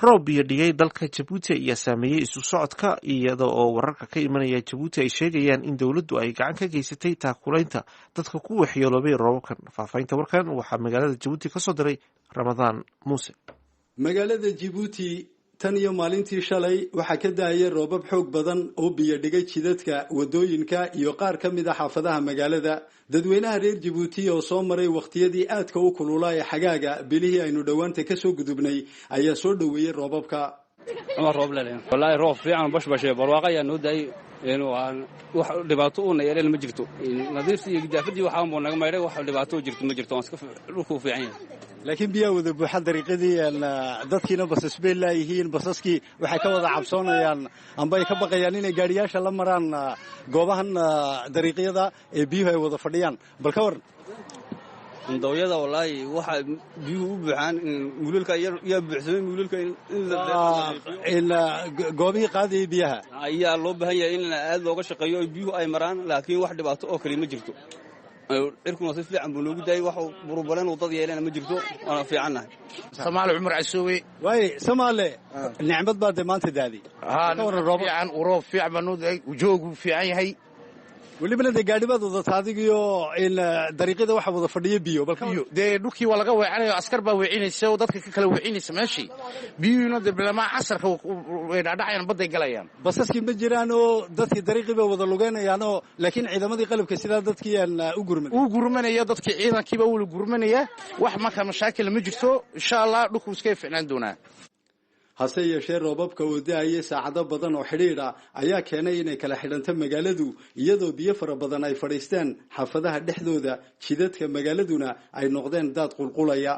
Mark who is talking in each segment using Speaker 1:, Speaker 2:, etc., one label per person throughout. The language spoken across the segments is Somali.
Speaker 1: Roob biyo dhigay dalka Jabuuti ayaa saameeyey isu socodka, iyada oo wararka ka imanaya Jabuuti ay sheegayaan in dowladdu ay gacan ka geysatay taakulaynta dadka ku waxyeeloobay roobabkan. Faahfaahinta warkan waxaa magaalada Jabuuti ka soo diray Ramadaan Muuse.
Speaker 2: Magaalada Jibuuti tan iyo maalintii shalay waxaa ka daayay roobab xoog badan oo biyo dhigay jidadka, wadooyinka iyo qaar ka mid a xaafadaha magaalada. Dadweynaha reer Jabuuti oo soo maray wakhtiyadii aadka u kululaa ee xagaaga bilihii aynu dhowaanta kasoo gudubnay ayaa soo dhoweeyey roobabka.
Speaker 3: Cumar Rooble. Wallaahi roob fiican, bashbashe, barwaaqo ayaa noo daayay. Wax dhibaato uuna yeeleen ma jirto. Nadiiftii iyo gidaafadii waxaan buu naga maydhay. Wax dhibaato jirto ma jirto, waan iska dhulku u fiican yahay.
Speaker 2: Laakiin biyaa wada buuxa dariiqadii, dadkiina basas bay laayihiin. Basaskii waxay ka wada cabsoonayaan amba ay ka baqayaan inay gaadhiyaasha la maraan goobahan dariiqyada ee biyuhu ay wada fadhiyaan. Bal ka waran?
Speaker 3: Dawyada wallaahi waxa biyuhu u buuxaan muululka yaa buuxsamay muululka.
Speaker 2: In goobihii qaadayay biyaha
Speaker 3: ayaa loo baahan yahay in aad looga shaqeeyo oo biyuhu ay maraan, laakiin wax dhibaato oo kale ma jirto. Cirkuna si fiican buu noogu daayay, wax burubaleen uu dad yeelena ma jirto, waana fiicannahay.
Speaker 4: Samaale Cumar Casoowe.
Speaker 2: Waay Samaale, nicmad baa dee maanta daaday.
Speaker 4: Fiican, roob fiican baa noo daay, joogu fiican yahay.
Speaker 2: Welibana dee gaadhi baad wadata adigiyo in dariiqyada waxa wada fadhiyo biyo.
Speaker 4: Biyo dee dhulkii waa laga weecanaya, askar baa weecinaysa oo dadka ka kala weecinaysa meeshii. Biyuhuna dee bilamaa casarka way dhadhacayaan, badday galayaan.
Speaker 2: Basaskii ma jiraan oo dadkii dariiqii bay wada lugeynayaan oo laakiin ciidamadii qalabka sidaa dadkii aan u gurman
Speaker 4: u gurmanaya, dadkii ciidankiiba wula gurmanaya. Wax marka mashaakil ma jirto, insha Allah dhulku iska ficnaan doonaa.
Speaker 2: Hase yeeshee roobabka oo da-ayay saacado badan oo xidhiidha ayaa keenay inay kala xidhanto magaaladu, iyadoo biyo fara badan ay fadhiisteen xaafadaha dhexdooda, jidadka magaaladuna ay noqdeen daad qulqulaya.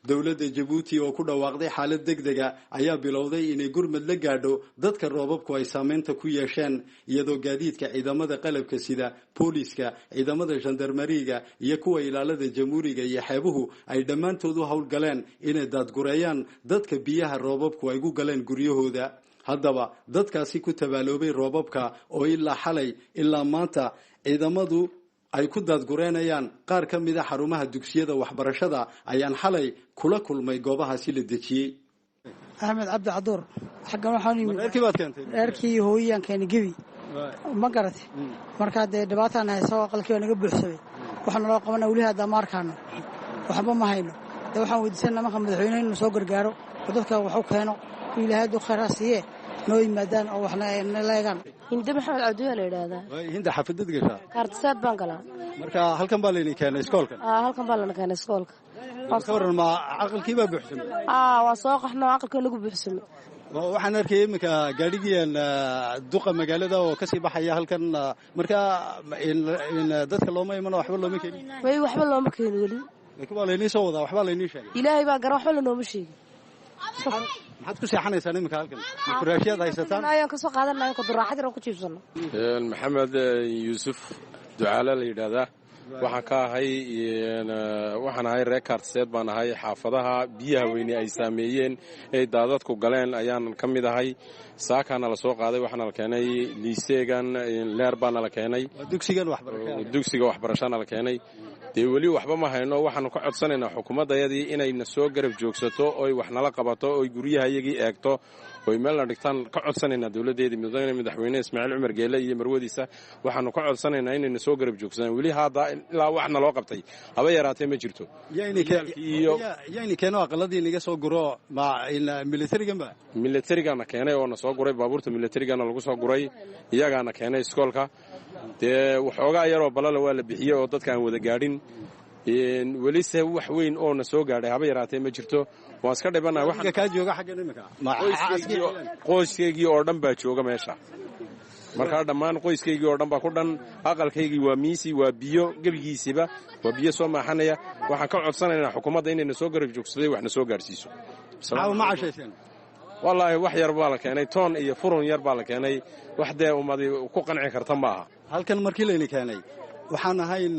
Speaker 2: Dowladda Jabuuti oo ku dhawaaqday xaalad deg dega ayaa bilowday inay gurmad la gaadho dadka roobabku ay saameynta ku yeesheen, iyadoo gaadiidka ciidamada qalabka sida booliiska, ciidamada gendarmariga iyo kuwa ilaalada jamhuuriga iyo xeebuhu ay dhammaantood u howlgaleen inay daadgureeyaan dadka biyaha roobabku ay ku galeen guryahooda. Haddaba dadkaasi ku tabaaloobay roobabka oo ilaa xalay ilaa maanta ciidamadu ay ku daadgureynayaan qaar ka mida xarumaha dugsiyada waxbarashada ayaan xalay kula kulmay goobahaasi la dejiyey.
Speaker 5: Axmed Cabdi Caduur. Xaggan waxaan yimid
Speaker 2: Reerkii baad keentay?
Speaker 5: Reerkii hooyayaan keenay Gebi, ma garatay? Markaa dee dhibaataan haysa, aqalkii baa naga buuxsamay. Waxaa naloo qabana weli hadda ma arkaano, waxba ma hayno. Dee waxaan weydiisanaa marka madaxweyneha inuu soo gargaaro oo dadka wax u keeno, ilaahay hadduu khayr ha siiye, noo yimaadaan oo waxna nala eegaan.
Speaker 6: Hinde Maxamed Cabdiyaa la yidhaahdaa.
Speaker 2: Hinda, xaafadad gashaa?
Speaker 6: Kaartisaad baan galaa.
Speaker 2: Marka halkan baa laydin keenay iskoolkan?
Speaker 6: Halkan baa lana keenay iskoolka.
Speaker 2: Ka waran, ma aqalkii baa buuxsamay?
Speaker 6: Waa soo qaxno, aqalkii nagu buuxsamay.
Speaker 2: Waxaan arkayay iminka gaadhigiian duqa magaalada oo kasii baxaya halkan. Marka dadka looma imano, waxba looma keenin?
Speaker 6: May, waxba looma keenin weli.
Speaker 2: Laakiin waa laynii soo wadaa, waxbaa laynii sheegay.
Speaker 6: Ilaahay baa gara, waxba lanooma sheegin.
Speaker 2: Maxaad ku seexanaysaan iminka halkan? Furaashyaad haysataan?
Speaker 6: Ayaan kasoo qaadanaya kuduraaxad yar ku jiibsano.
Speaker 7: Maxamed Yuusuf Ducaale la yidhaahdaa. Waxaan ka ahay, waxaan ahay reer Kaartiseed baan ahay. Xaafadaha biyaha weyne ay saameeyeen ay daadadku galeen ayaan ka mid ahay. Saakaana la soo qaaday, waxaana la keenay liiseegan leer baana la keenay. Dugsiga waxbarashana la keenay. Dee weli waxba ma hayno. Waxaanu ka codsanaynaa xukuumaddayadii inayna soo garab joogsato oy wax nala qabato oy guryahayagii eegto oy meelna dhigtaan ka codsanaynaa dowladdeedii. Mudane madaxweyne Ismaaciil Cumar Geele iyo marwadiisa waxaanu ka codsanaynaa inayna soo garab joogsadaan. Weli hadda ilaa wax naloo qabtay haba yaraatee ma jirto.
Speaker 2: Yayni keeno aqaladii inaga soo guro? Ma militariganba?
Speaker 7: Militarigana keenay oo na soo guray, baabuurta militarigana lagu soo guray, iyagaana keenay iskoolka. Dee waxoogaa yaroo balala waa la bixiyey oo dadka aan wada gaadhin. Welise wax weyn oo na soo gaadhay haba yaraatee ma jirto, waan iska dhibanahay.
Speaker 2: Kaa jooga xaggan iminka?
Speaker 7: Qoyskaygii oo dhan baa jooga meesha. Markaa dhammaan qoyskaygii oo dhan baa ku dhan. Aqalkaygii waa miisi, waa biyo, gebigiisiba waa biyo soo maaxanaya. Waxaan ka codsanaynaa xukuumadda inayna soo garab joogsaday, waxna soo gaadhsiiso.
Speaker 2: Ma cashayseen?
Speaker 7: Wallaahi wax yar baa la keenay, toon iyo furun yar baa la keenay. Wax dee ummadi ku qanci karta ma aha.
Speaker 2: Halkan markii layna keenay waxaan ahayn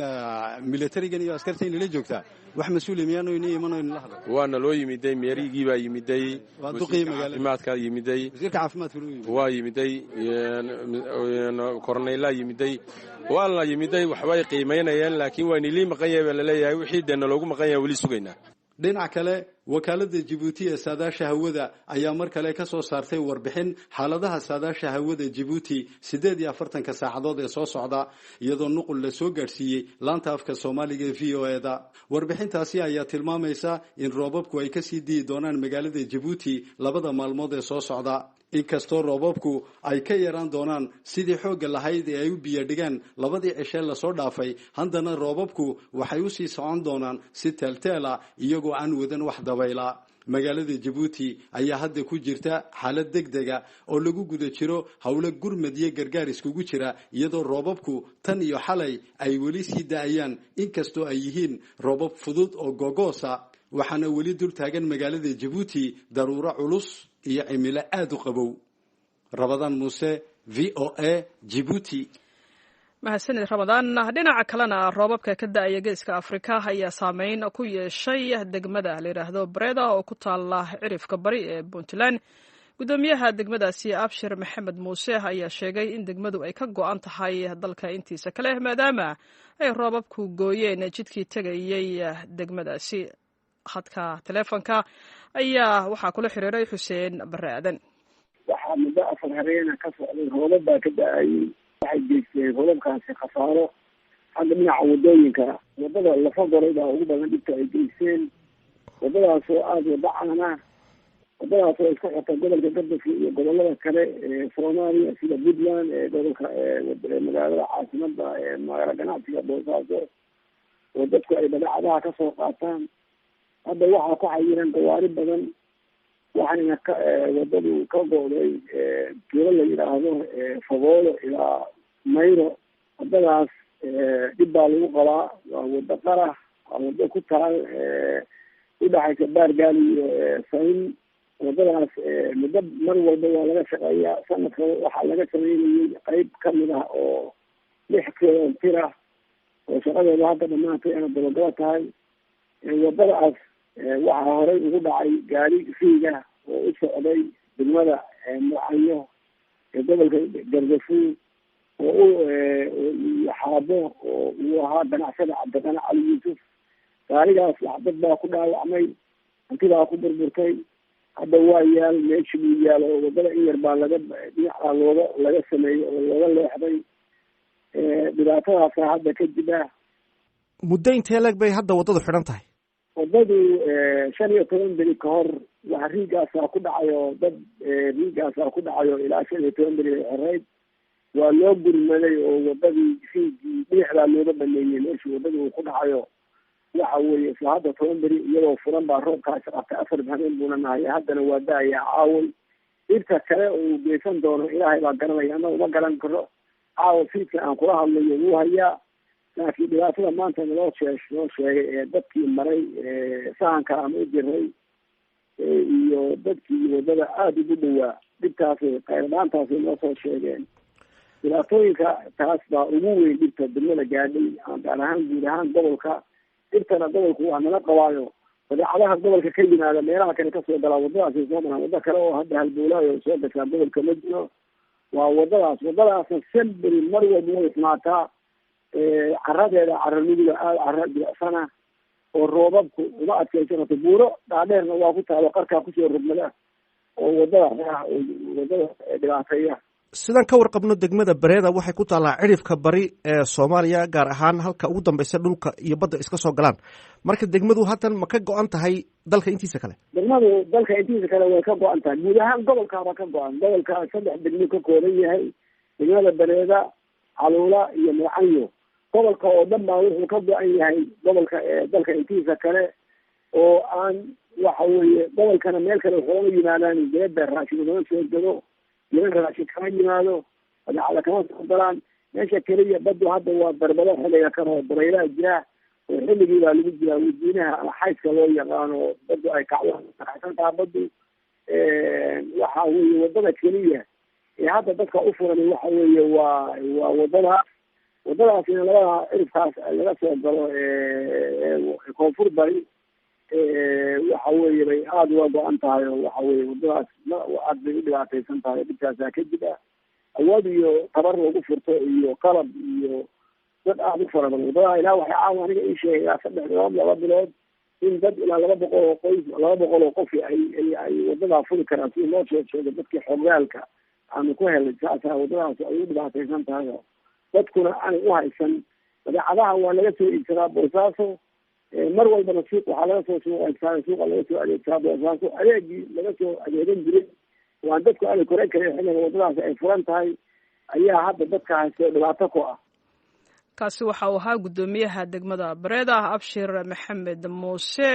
Speaker 2: militarigan iyo askarta inala joogtaa, wax mas-uuli miyaanu ini imano inala hadlo?
Speaker 7: Waana loo yimiday, meerigii baa yimiday, caafimaadkaa yimiday.
Speaker 2: Wasiirka caafimaadka?
Speaker 7: Waa yimiday, korneylaa yimiday, waa la yimiday. Waxbay qiimaynayeen, laakiin waa inilii maqan yahay baa laleeyahay. Wixii dee naloogu maqan yahay weli sugaynaa.
Speaker 2: Dhinac kale Wakaaladda Jibuuti ee saadaasha hawada ayaa mar kale ka soo saartay warbixin xaaladaha saadaasha hawada Jibuuti 48-ka saacadood ee soo socda, iyadoo nuqul la soo gaadhsiiyey laanta afka Soomaaliga ee VOA-da. Warbixintaasi ayaa tilmaamaysa in roobabku ay kasii di'i doonaan magaalada Jibuuti 2da maalmood ee soo socda, inkastoo roobabku ay ka yaraan doonaan sidii xoogga lahayd ee ay u biyo dhigaan 2dii cishee lasoo dhaafay. Haddana roobabku waxay usii socon doonaan si teelteel ah, iyagoo aan wadan wax dabayla. Magaalada Jabuuti ayaa hadda ku jirta xaalad degdega oo lagu guda jiro howlo gurmad iyo gargaar iskugu jira, iyadoo roobabku tan iyo xalay ay weli sii da'ayaan, inkastoo ay yihiin roobab fudud oo gogoosa. Waxaana weli dul taagan magaalada Jabuuti daruuro culus iyo cimilo aada u qabow. Rabadaan Muuse, VOA, Jibuuti.
Speaker 8: Mahadsanid, Ramadaan. Dhinaca kalena, roobabka ka da'aya Geeska Afrika ayaa saameyn ku yeeshay degmada la yidhaahdo Breda oo ku taala cirifka bari ee Puntland. Guddoomiyaha degmadaasi, Abshir Maxamed Muuse, ayaa sheegay in degmadu ay ka go'an tahay dalka intiisa kale, maadaama ay roobabku gooyeen jidkii tegayey degmadaasi. Khadka taleefonka ayaa waxaa kula xiriiray Xuseen Bare Aadan.
Speaker 9: Waxaa muddo 4 habeena ka socday roobab baa ka da-ayay. Waxay geysteen roobabkaasi khasaaro xagga dhinaca wadooyinka. Wadada Lafa Goray baa ugu badan dhibka ay geysteen, wadadaas oo aada wada caan ah, wadadaas oo isku xirta gobolka Gardafka iyo gobolada kale ee Soomaaliya, sida Puntland, ee gobolka magaalada caasimada ee magaala ganacsiga Boosaaso, oo dadku ay badeecadaha kasoo qaataan. Hadda waxaa ku xayiran gawaari badan, waxayna ka wadadu ka go'day tuulo la yidhaahdo Fagoolo ilaa Mayro. Wadadaas dhib baa lagu qabaa. Waa wado qarah, waa wado ku taal udhaxaysa Baargaal iyo Sayn. Wadadaas muddo mar walba waa laga shaqeeyaa. Sanadka waxaa laga sameynayay qeyb kamid ah oo 6 kilomitir ah oo shaqadeedu hadda dhamaantay ana dabagalo tahay. Wadadaas waxaa horey ugu dhacay gaari riiga oo u socday degmada Murcanyo ee gobolka Gardafuur oo u Xaabo, oo uu ahaa ganacsada Cabdiqani Cali Yuusuf. Gaarigaas dad baa ku dhaawacmay, hanti baa ku burburtay. Hadda waa yaal meeshii buu yaal, oo wadada in yar baa laga dhinacaa looga laga sameeyey oo looga leexday. Dhibaatadaasa hadda kadib ah.
Speaker 1: Muddo intee leeg bay hadda waddadu xidhan tahay?
Speaker 9: Waddadu 15 beri ka hor waxa riigaasaa ku dhacayo dad, riigaasaa ku dhacayo ilaa 15 beri bay xirayd. Waa loo gurmaday oo wadadii riigii dhinac baa looga baneeyey meeshii waddadii uu ku dhacayo. Waxa weeye isla hadda 10 beri iyadoo furan baa roobkaasi qabtay. 4 habeen buuna nahay, haddana waa da-ayaa caaway. Dhibta kale uu geysan doono Ilaahay baa garanaya, annaga uma garan karo. Caawa fiidka aan kula hadlayo wuu hayaa, laakiin dhibaatada maanta naloo noo sheegay ee dadkii maray sahanka aan u diray iyo dadkii wadada aada ugu dhowaa, dhibtaasay khayrdhaantaasay noo soo sheegeen. Dhibaatooyinka taas baa ugu weyn dhibta degmada gaadhay, gaar ahaan guud ahaan gobolka. Dhibtana gobolku waa nala qabaayo. Badeecadaha gobolka ka yimaada meelaha kale kasoo galaa wadadaasay soo maraan. Waddo kale oo hadda halbowlaayo soo gashaa gobolka ma jiro, waa wadadaas. Wadadaasna semberi mar walba way ismaataa. Caradeeda cara nuguda, aada cara jilecsana oo roobabku uma adkeysan karto. Buuro dhaadheerna waa ku taalo, qarkaa kusoo rogmada oo wadada wadada dhibaateeya.
Speaker 1: Sidaan ka warqabno, degmada Bareeda waxay ku taallaa cidhifka bari ee Soomaaliya, gaar ahaan halka ugu dambeysa dhulka iyo badda iska soo galaan. Marka degmadu haatan ma ka go-an tahay dalka intiisa kale?
Speaker 9: Degmadu dalka intiisa kale way ka go-an tahay, guud ahaan gobolkaaba ka go-an. Gobolka 3 degmo ka kooban yahay: degmada Bareeda, Caluula iyo Murcanyo. Gobolka oo dhan baa wuxuu ka go-an yahay gobolka dalka intiisa kale, oo aan waxa weeye gobolkana meel kale waxoogama yimaadaan. Dibadda raashin ugama soo dego, jiran raashin kama yimaado, badeecada kama soo galaan. Meesha keliya baddu hadda waa darbado xilliga kan oo dabaylaha jira, oo xilligii baa lagu jiraa wadiinaha ama xayska loo yaqaano, baddu ay kacdo, kacsan taha baddu. Waxa weeye wadada keliya ee hadda dadka u furan waxa weeye waa wadadaas. Wadadaasina labada cirifkaas laga soo galo koonfur bari waxa weeye bay aada uga go-an tahay, oo waxa weye wadadaas aad bay u dhibaataysan tahay. Dhibkaasaa kadib ah awood iyo tabar lagu furto iyo qalab iyo dad aada u fara badan wadadaha ilaa waxay caawa aniga ii sheegay ilaa 3 bilood, 2 bilood. In dad ilaa 200 oo qoys, 200 oo qofi ay wadadaa furi karaan, sida loo sheeg sheegay dadkii xogaalka aanu ku helay. Saasaa waddadaasi ay u dhibaataysan tahay oo dadkuna aanay u haysan. Badeecadaha waa laga soo iibsadaa Boosaaso mar walbana, suuq waxaa laga soo suuqaysaa, suuqa laga soo adeegsaa Boosaaso. Adeegii laga soo adeegan jiray waan dadku aanay koran karin xilliga waddadaasi ay furan tahay ayaa hadda dadka haysto dhibaato ku ah.
Speaker 8: Kaasi waxa uu ahaa guddoomiyaha degmada Bareeda, Abshir Maxamed Muuse,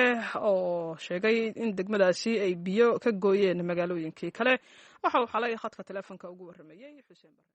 Speaker 8: oo sheegay in degmadaasi ay biyo ka gooyeen magaalooyinkii kale. Waxa uu xalay khadka teleefonka ugu warramayey Xuseen Bare.